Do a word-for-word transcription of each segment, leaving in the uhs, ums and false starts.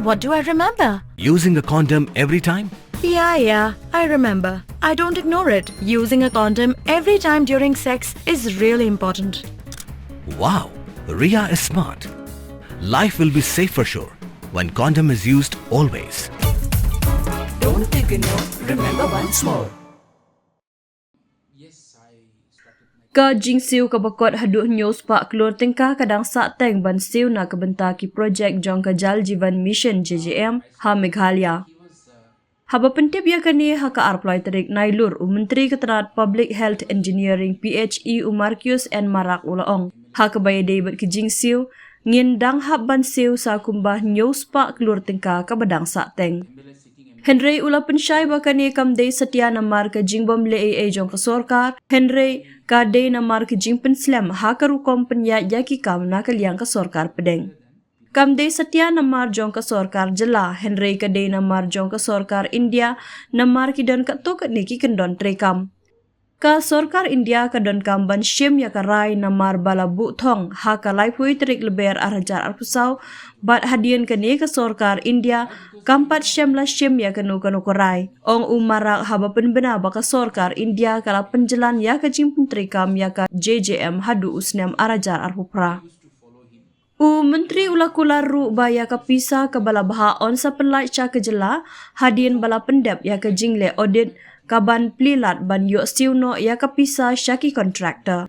What do I remember? Using a condom every time? Yeah, yeah, I remember. I don't ignore it. Using a condom every time during sex is really important. Wow, Ria is smart. Life will be safe for sure when condom is used always. Don't ignore, remember once more. Ka jingsiew kaba kot haduh hynñiew spah klur tyngka ka dang sah teng ban siew na ka bynta ki projek jong ka Jal Jeevan Mission, J J M, ha Meghalaya. Haba pyntip ïa kane ha ka arphew lai tarik Nailur, u Myntri ka tnad Public Health Engineering, P H E, u Marcuise N Marak u la ong, ha kaba ïadei bad ka jingsiew, ngin dang hap ban siew sa kumba hynñiew spah klur tyngka kaba dang sah teng. Hynrei u la pynshai ba kane kam dei satia namar ka jingbym leh ei ei jong ka sorkar, hynrei ka dei namar ka jingpynslem ha ka rukom pynïaid ïa ki kam na ka liang ka sorkar pdeng. Kam dei satia namar jong ka sorkar jylla, hynrei ka dei namar jong ka sorkar India, namar ki don katto katne ki kyndon treikam. Ka sorkar India ka donkam ban shim ïa ka rai namar ba la buh thong ha ka laiphew tarik Lber ar hajar arphew saw, bad hadien kane ka sorkar India kam pat shym la shim ïa kano kano ka rai. Ong u Marak haba pynbna ba ka sorkar India ka la pynjlan ïa ka jingpyntreikam ïa ka J J M haduh u snem ar hajar arphew phra. U Myntri u la kular ruh ba ïa ka pisa kaba la bha yn sa pynlait sha ka jylla, hadien ba la pyndep ïa ka jingleh audit, kaban plie lad ban ïoh siew noh ïa ka pisa sha ki contractor.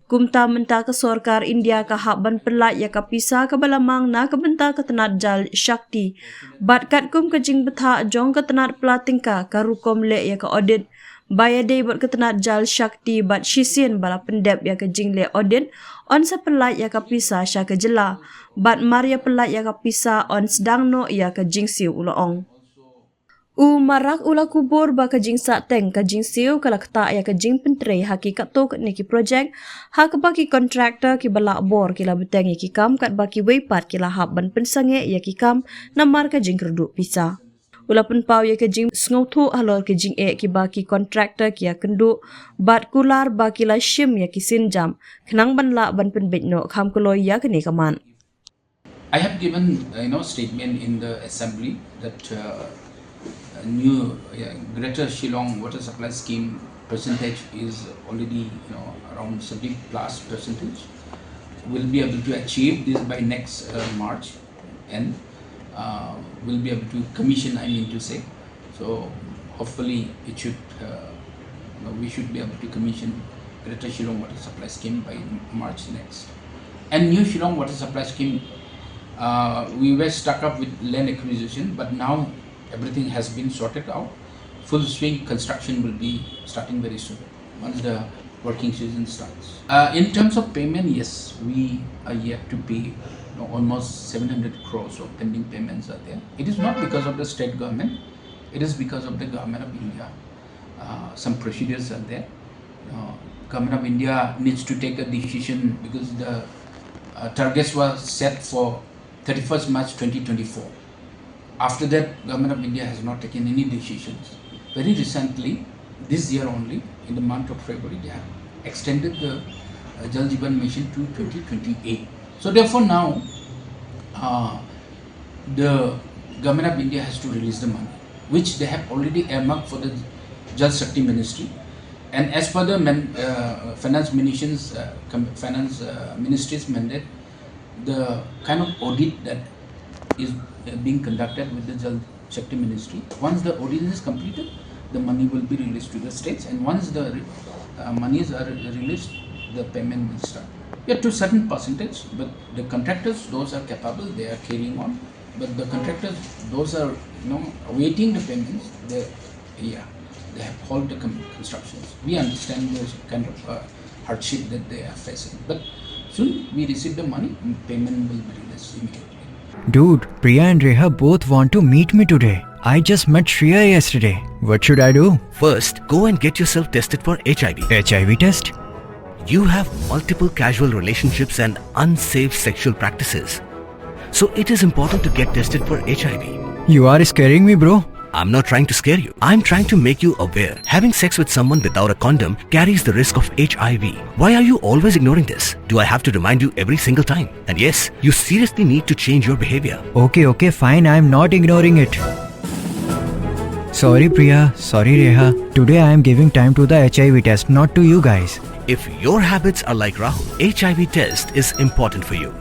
Kumta mynta ka sorkar India ka hap ban pynlait ïa ka pisa kaba la mang na ka bynta ka tnad Jal Shakti. Bad katkum ka jingbthah jong ka tnad pla tyngka ka rukom leh ïa ka audit, ba ïadei bad ka tnad Jal Shakti bad shisien ba la pyndep ïa ka jingleh audit, yn sa pynlait ïa ka pisa sha ka jylla. Bad mar ïa pynlait ïa ka pisa yn sdang noh ïa ka jingsiew, u la ong. U Marak u la kubur ba ka jingsah teng ka jingsiew ka la ktah ïa ka jingpyntrei ha ki katto katne ki projek, ha kaba ki contractor kiba lah bor ki la bteng ïa ki kam katba kiwei pat ki la hap ban pynsangeh ïa ki kam namar ka jingkyrduh pisa. U la pynpaw ïa ka jingsngewthuh halor ka jingeh kiba ki contractor ki ïakynduh, bad kular ba ki la shim ïa ki sienjam khnang ban lah ban pynbeit noh kham kloi ïa kane ka mat. I have given, uh, you know, statement in the assembly that uh, new uh, Greater Shillong Water Supply Scheme percentage is already, you know, around seventy plus percentage. We'll be able to achieve this by next uh, March, and uh, we'll be able to commission, I mean to say. So hopefully it should, uh, you know, we should be able to commission Greater Shillong Water Supply Scheme by March next. And new Shillong Water Supply Scheme, uh, we were stuck up with land acquisition, but now everything has been sorted out. Full swing construction will be starting very soon once the working season starts. Uh, in terms of payment, yes, we are yet to pay, you know, almost seven hundred crores of pending payments are there. It is not because of the state government, it is because of the government of India. Uh, some procedures are there. Uh, government of India needs to take a decision because the uh, targets were set for thirty-first March twenty twenty-four. After that, Government of India has not taken any decisions. Very recently, this year only, in the month of February, they have extended the uh, Jal Jeevan Mission to twenty twenty-eight. So therefore now, uh, the Government of India has to release the money, which they have already earmarked for the Jal Shakti Ministry. And as per the man, uh, finance, ministry's, uh, com- finance uh, ministry's mandate, the kind of audit that is uh, being conducted with the Jal Shakti Ministry. Once the audit is completed, the money will be released to the states, and once the uh, monies are released, the payment will start. Yeah, to certain percentage, but the contractors, those are capable, they are carrying on. But the contractors, those are, you know, awaiting the payments. They, yeah, they have halted the constructions. We understand the kind of uh, hardship that they are facing. But soon we receive the money, payment will be released immediately. Dude, Priya and Reha both want to meet me today. I just met Shreya yesterday. What should I do? First, go and get yourself tested for H I V. H I V test? You have multiple casual relationships and unsafe sexual practices. So it is important to get tested for H I V. You are scaring me, bro. I'm not trying to scare you. I'm trying to make you aware. Having sex with someone without a condom carries the risk of H I V. Why are you always ignoring this? Do I have to remind you every single time? And yes, you seriously need to change your behavior. Okay, okay, fine. I am not ignoring it. Sorry, Priya. Sorry, Reha. Today I am giving time to the H I V test, not to you guys. If your habits are like Rahul, H I V test is important for you.